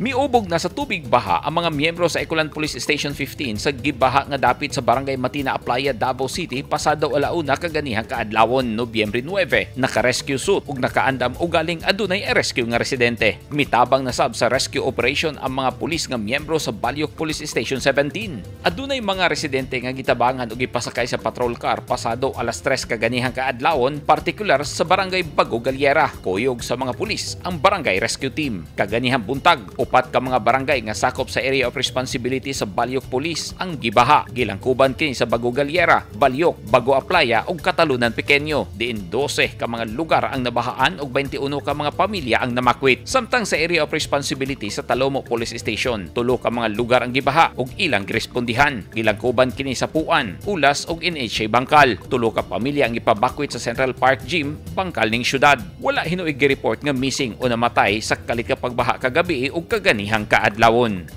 Miubog na sa tubig baha ang mga miyembro sa Ecoland Police Station 15 sa gibaha nga dapit sa Barangay Matina, Aplaya, Davao City pasado 1:00 kaganihang kaadlawon, Nobyembre 9. Naka-rescue suit ug nakaandam og galing adunay rescue nga residente. Mitabang na sab sa rescue operation ang mga pulis nga miyembro sa Baliok Police Station 17. Adunay mga residente nga gitabangan ug gipasakay sa patrol car pasado 3:00 kaganihang kaadlawon, partikular sa Barangay Bago Galiera. Kuyog sa mga pulis ang barangay rescue team. Kaganihang buntag, 4 ka mga barangay nga sakop sa area of responsibility sa Baliok Police ang gibaha. Gilangkuban kini sa Bago Galiera, Baliok, Bago Aplaya ug Catalunan Pequeño. Diin 12 ka mga lugar ang nabahaan ug 21 ka mga pamilya ang namakwit. Samtang sa area of responsibility sa Talomo Police Station, 3 ka mga lugar ang gibaha ug ilang girespondihan. Gilangkuban kini sa Puan, Ulas ug NHA Bangkal. 3 ka pamilya ang gipabakwit sa Central Park Gym, Bangkal ning syudad. Wala hinuig gi-report nga missing o namatay sa kalit ka pagbaha kagabi ug kaganihang kaadlawon.